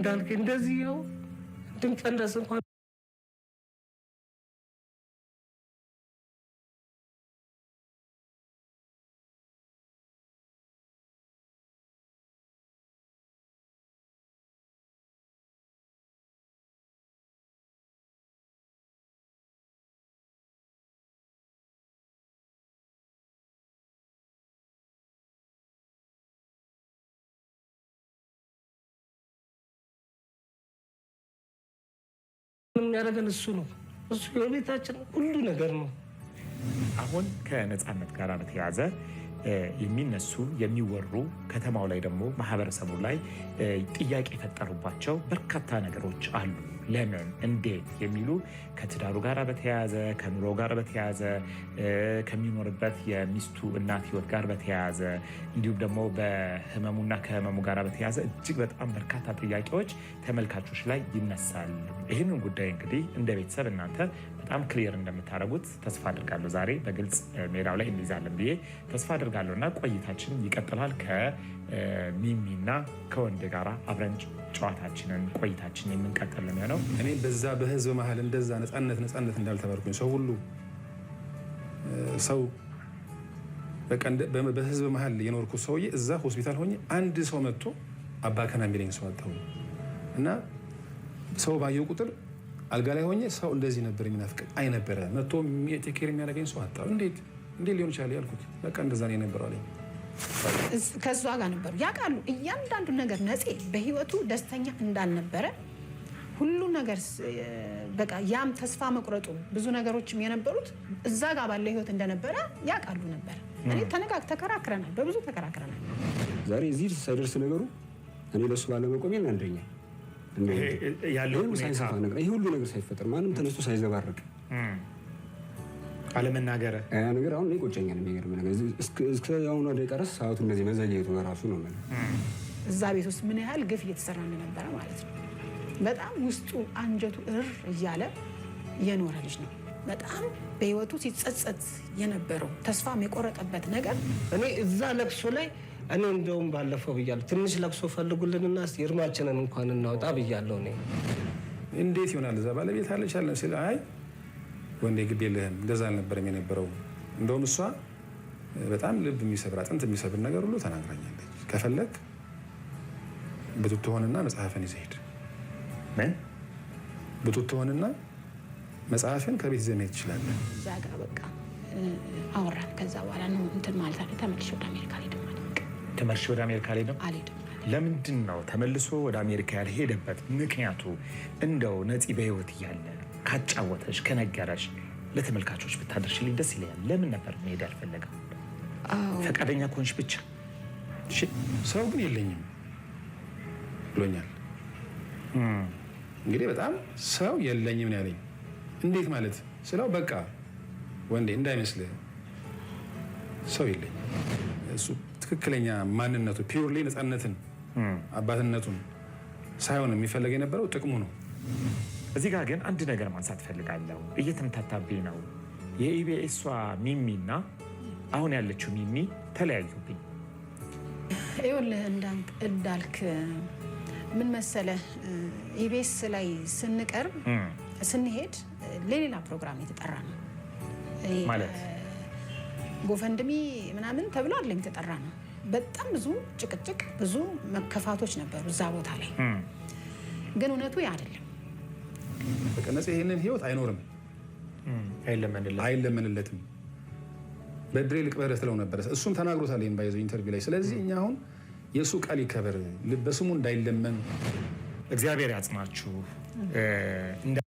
እንዳልክ እንደዚህ ነው እንድንቀንደስ እንኳን የሚያደርገን እሱ ነው። እሱ የቤታችን ሁሉ ነገር ነው። አሁን ከነፃነት ጋር በተያያዘ የሚነሱ የሚወሩ ከተማው ላይ ደግሞ ማህበረሰቡ ላይ ጥያቄ የፈጠሩባቸው በርካታ ነገሮች አሉ። ለምን፣ እንዴት የሚሉ ከትዳሩ ጋር በተያያዘ፣ ከኑሮ ጋር በተያያዘ፣ ከሚኖርበት የሚስቱ እናት ህይወት ጋር በተያያዘ፣ እንዲሁም ደግሞ በህመሙና ከህመሙ ጋር በተያያዘ እጅግ በጣም በርካታ ጥያቄዎች ተመልካቾች ላይ ይነሳሉ። ይህንን ጉዳይ እንግዲህ እንደ ቤተሰብ እናንተ በጣም clear እንደምታደርጉት ተስፋ አድርጋለሁ። ዛሬ በግልጽ ሜዳው ላይ እንይዛለን ብዬ ተስፋ አድርጋለሁ እና ቆይታችን ይቀጥላል። ከሚሚና ከወንድ ጋር አብረን ጨዋታችንን ቆይታችንን የምንቀጥል ነው የሚሆነው። እኔ በዛ በህዝብ መሀል እንደዛ ነፃነት ነፃነት እንዳልተባልኩኝ ሰው ሁሉ ሰው በቃ በህዝብ መሀል የኖርኩት ሰውዬ እዛ ሆስፒታል ሆኜ አንድ ሰው መጥቶ አባከና የሚለኝ ሰው አጣሁኝ። እና ሰው ባየው ቁጥር አልጋ ላይ ሆኜ ሰው እንደዚህ ነበር የሚናፍቀኝ አይነበረ መጥቶ take care የሚያደርገኝ ሰው አጣሁ። እንዴት እንዴት ሊሆን ይችላል ያልኩት፣ በቃ እንደዛ ነው የነበረው አለኝ። ከእሷ ጋር ነበሩ ያውቃሉ። እያንዳንዱ ነገር ነፄ በህይወቱ ደስተኛ እንዳልነበረ ሁሉ ነገር በቃ ያም ተስፋ መቁረጡ ብዙ ነገሮችም የነበሩት እዛ ጋር ባለ ህይወት እንደነበረ ያውቃሉ ነበር። እኔ ተነጋግ ተከራክረናል፣ በብዙ ተከራክረናል። ዛሬ እዚህ ሳይደርስ ነገሩ እኔ ለእሱ ባለመቆሜ አንደኛ ያለው ሁኔታ ሳይሰፋ ነገር ይህ ሁሉ ነገር ሳይፈጠር ማንም ተነስቶ ሳይዘባርቅ አለመናገር ያ ነገር አሁን እኔ ቆጨኛል። የሚገርም ነገር እስከ አሁኗ ደቂቃ ድረስ ሰዓቱ እንደዚህ መዘግየቱ በራሱ ነው የምልህ። እዛ ቤት ውስጥ ምን ያህል ግፍ እየተሰራ እንደነበረ ማለት ነው። በጣም ውስጡ አንጀቱ እር እያለ የኖረ ልጅ ነው። በጣም በህይወቱ ሲጸጸት የነበረው ተስፋም የቆረጠበት ነገር እኔ እዛ ለቅሶ ላይ እኔ እንደውም ባለፈው ብያለሁ፣ ትንሽ ለቅሶ ፈልጉልንና እስኪ እርማችንን እንኳን እናውጣ ብያለሁ። እኔ እንዴት ይሆናል እዛ ባለቤት አለች አለ ሲል፣ አይ ወንዴ ግድ የለህም እንደዛ አልነበረም የነበረው። እንደውም እሷ በጣም ልብ የሚሰብር አጥንት የሚሰብር ነገር ሁሉ ተናግራኛለች። ከፈለግ ብትትሆንና መጽሐፍን ይዘህ ሂድ። ምን ብትትሆንና መጽሐፍን ከቤት ይዘህ መሄድ ትችላለህ። እዛ ጋር በቃ አወራን። ከዛ በኋላ ነው እንትን ማለት አለ። ተመልሼ ወደ አሜሪካ አልሄድም አለ። በቃ ተመልሼ ወደ አሜሪካ አልሄድም አልሄድም አለ። ለምንድን ነው ተመልሶ ወደ አሜሪካ ያልሄደበት ምክንያቱ? እንደው ነፂ በህይወት እያለ ካጫወተሽ ከነገረሽ ለተመልካቾች ብታደርሽልኝ ደስ ይለኛል። ለምን ነበር መሄድ ያልፈለገው? ፈቃደኛ ከሆንሽ ብቻ። እሺ። ሰው ግን የለኝም ብሎኛል። እንግዲህ በጣም ሰው የለኝም ነው ያለኝ። እንዴት ማለት ስለው በቃ ወንዴ እንዳይመስልህ ሰው የለኝም። እሱ ትክክለኛ ማንነቱ purely ነፃነትን አባትነቱን ሳይሆን የሚፈለግ የነበረው ጥቅሙ ነው። እዚህ ጋር ግን አንድ ነገር ማንሳት ፈልጋለሁ። እየተምታታብኝ ነው። የኢቢኤሷ ሚሚና አሁን ያለችው ሚሚ ተለያዩብኝ። ይኸውልህ እንዳልክ ምን መሰለህ፣ ኢቢኤስ ላይ ስንቀርብ ስንሄድ ለሌላ ፕሮግራም የተጠራ ነው። ማለት? GoFundMe ምናምን ተብሎ አይደለም የተጠራ ነው። በጣም ብዙ ጭቅጭቅ፣ ብዙ መከፋቶች ነበሩ እዛ ቦታ ላይ። ግን እውነቱ ያ አይደለም። በቃ ነፂ ይህንን ህይወት አይኖርም፣ አይለመንለት አይለመንለትም። በድሬ ልቅበርህ ትለው ነበረ። እሱም ተናግሮታል ይህን ባይዘው interview ላይ። ስለዚህ እኛ አሁን የእሱ ቃል ይከበር፣ በስሙ እንዳይለመን እግዚአብሔር ያጽናችሁ። እንደ